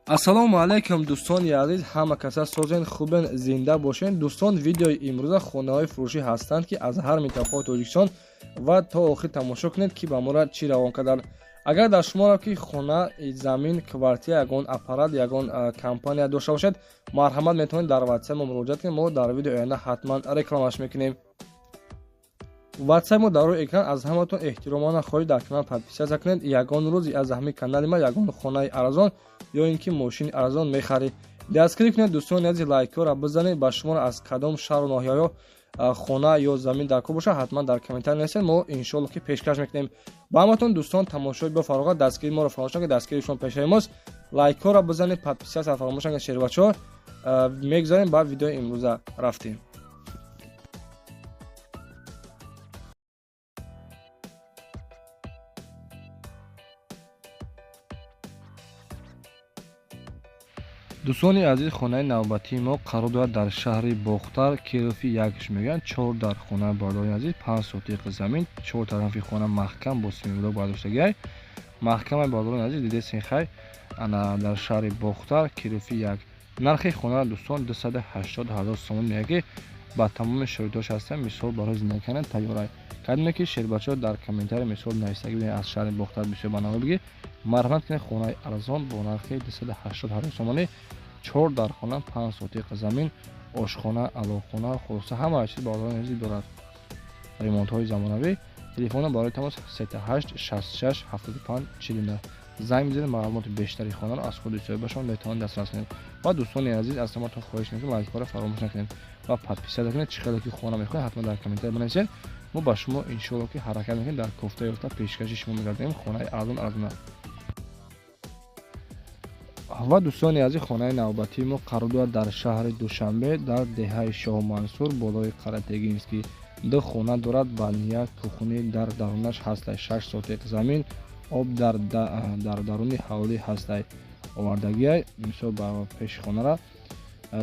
Ассалому алайкум, дӯстони азиз, ҳама каса созен, хубен, зинда бошен. Дӯстон, видеои имрӯза хонаҳои фурӯшӣ ҳастанд, ки аз ҳар минтақаи Тоҷикистон, ва то охир тамошо кунед, ки ба мора чӣ равон карданд. Агар дар шуморо ки хона, замин, квартира, ягон аппарат, ягон компания дошта бошед, марҳамат, метавонед дар ватсап мо муроҷиат кунед. Мо дар видеои оянда ҳатман рекламаш мекунем. Ватсап мо дар рӯи экран. Аз ҳаматон эҳтиромона хоҳиш, дар канал подписаться кунед. Ягон рӯз аз ҳамин канали ма ягон хонаи арзон ё ин ки мошини арзон мехаред. Дастгирӣ кунед, дӯстони азиз, лайкҳоро бизанед. Ба шуморо аз кадом шаҳру ноҳияҳо хона ё замин дар кор бошад, ҳатман дар комментарий нависед, мо иншоалло ки пешкаш мекунем ба ҳаматон. Дӯстон, тамошои бо фароғат, дастгирии моро фаромӯш накунед, дастгирии шумо пешаи мост. Лайкҳоро бизанед, подписаться фаромӯш накунед. Шербачаҳо, мегузарем ба видеои имрӯза, рафтем. Дӯстони азиз, хонаи навбатии мо қарор дорад дар шаҳри Бохтар, Кирови якш мегӯянд. Чор дар хона, бардорони азиз, 5 сотиқ замин, чор тарафи хона маҳкам бо семиблок бардоштагиай, маҳкамай. Бардорони азиз, дидесин, хай, ана дар шаҳри Бохтар, Кирови як. Нархи хонара, дӯстон, 280 000 сомон меяд, ки ба тамоми шароитош ҳастанд, мисол барои зиндагӣ кардан тайёрай. Кадоме ки шербачаҳо дар комментарий мисол нависагӣ бинед, аз шаҳри Бохтар бисёр ба наво бигӣ, марҳамат кунед. Хонаи арзон бо нархи 280 000 сомонӣ, чор дар хона, 5 сотиқ замин, ошхона, аловхона, хулоса ҳама чиз бародарони азиз дорад, ремонтҳои замонавӣ. Телефона барои тамос 38 66 75 49. Занг бизанед, маълумоти бештари хонаро аз худи соҳибашон метавонед дастрас кунед. Ва дӯстони азиз, аз ҳаматон хоҳиш мекунем, лайкҳоро фаромӯш накунед ва подписаться кунед. Чӣ хеле ки хона мехоҳед, ҳатман дар комментарий бинависед. Мо ба шумо иншоалло ки ҳаракат мекунем, дар кофта ёфта пешкаши шумо мегардем хонаи арзон арзона. Ва дӯстони азиз, хонаи навбатии мо қарор дорад дар шаҳри Душанбе, дар деҳаи Шоҳмансур, болои Қаратегинский. Ду хона дорад, ба як кухни дар дарунаш ҳастай, 6 сотиқ замин, об дар даруни ҳавлӣ ҳастай, овардагиай, мисол ба пеши хонара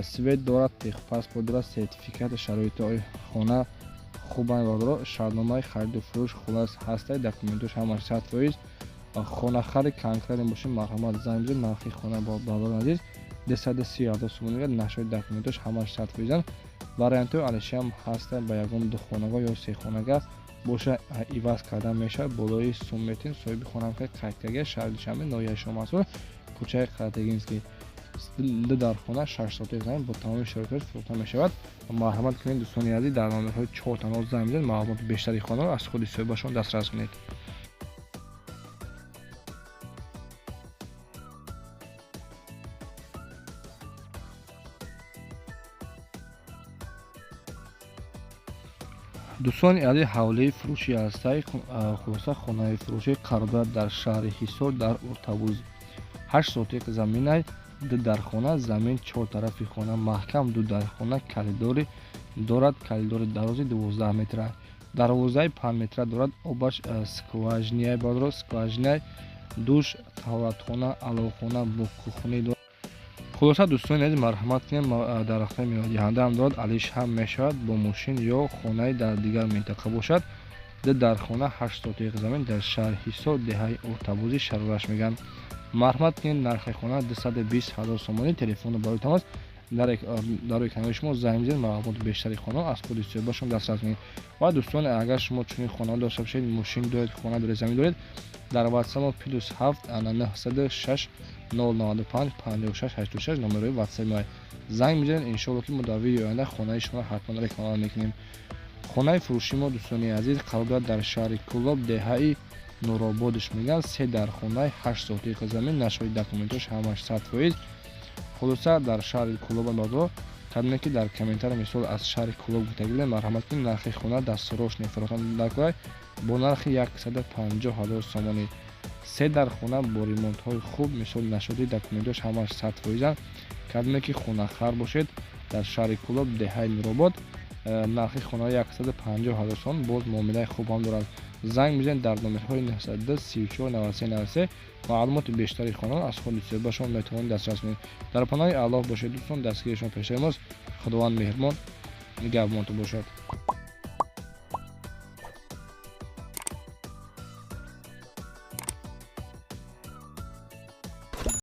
свет дорад, техпаспорт дорад, сертификати шароити хона хубанд. Бардоро, шартномаи хариду фурӯш хулас ҳастай, документош ҳамаш 100%. Хонахари конкретно бошед, марҳамат, занг бизанед. Нархи хона, бародарони азиз, 230 000 сомонӣ, нашои документош ҳамаш 100%-анд. Вариантҳои алишиам ҳастанд, ба ягон духонага ё сехонага боша, иваз кардан мешавад, болои сум метин. Соҳиби хона қайд карда, шаҳри Душанбе, ноҳияи Шоҳмансур, кӯчаи Қаратегинский, ду дар хона, 6 сотиқ замин бо тамоми шароитҳош фурӯхта мешавад. Марҳамат кунед, дӯстони азиз, дар номерҳои чортано занг бизанед, маълумоти бештари хонаро аз худи соҳибашон дастрас кунед. Дӯстони азиз, ҳавлии фурӯшӣ ҳастай. Хулоса, хонаи фурӯшӣ қарор дорад дар шаҳри Ҳисор, дар Уртабуз. 8 сотиқ заминай, ду дар хона, замин, чор тарафи хона маҳкам, ду дар хона, коридори дорад, коридори дарози 12 метра, дарвозаи 5 метра дорад, обаш скважинаи, бардоро, скважинаи, душ, таҳоратхона, аловхона бо кухни дорад. Хулоса, дӯстони азиз, марҳамат кунед. Дарахтҳои мевадиҳанда ҳам дорад, алиш ҳам мешавад бо мошин ё хонаи дар дигар минтақа бошад. Ду дар хона, 8 сотиқ замин, дар шаҳри Ҳисор, деҳаи Уртабузӣ шарораш мегӯянд. Марҳамат кунед. Нархи хона 220 000 сомонӣ. Телефону барои тамос дар рӯи канали шумо. Занг бизанед, маълумоти бештари хона аз худи соҳибашон дастрас кунед. Ва дӯстоне, агар шумо чунин хона дошта бошед, мошин доред, хона доред, замин доред, дар ватсап мо +7 906 095 56 86 номерои ватсапи мо, занг мезанед. Иншоалло ки мо дар видеои оянда хонаи шуморо ҳатман реклама мекунем. Хонаи фурӯши мо, дӯстони азиз, қарор дорад дар шаҳри Кӯлоб, деҳаи Нурободш мегӯянд. Се дар хонаи, 8 сотиқ замин, нашои документош ҳамаш 100%. Хулоса, дар шаҳри Кӯлоб бардо, кадоме ки дар комментарий мисол аз шаҳри Кӯлоб гуфтагӣ, марҳамат кунед. Нархи хона дастсрочно фурӯхтан дар кора бо нархи 150 000 сомонӣ, се дар хона бо ремонтҳои хуб, мисол нашоди документош ҳамаш 100%-анд. Кадоме ки хонахар бошед, дар шаҳри Кӯлоб, деҳаи Нуробод, нархи хона 150 000 сомон, боз муомилаи хуб ҳам дорад. Занг мезанед дар номерҳои 902 34 93 93, маълумоти бештари хона аз худи соҳибашон метавонед дастрас кунед. Дар паноҳи Аллоҳ бошед, дӯстон, дастгири шумо пешаи мост. Худованд меҳрубон нигаҳбонтон бошад.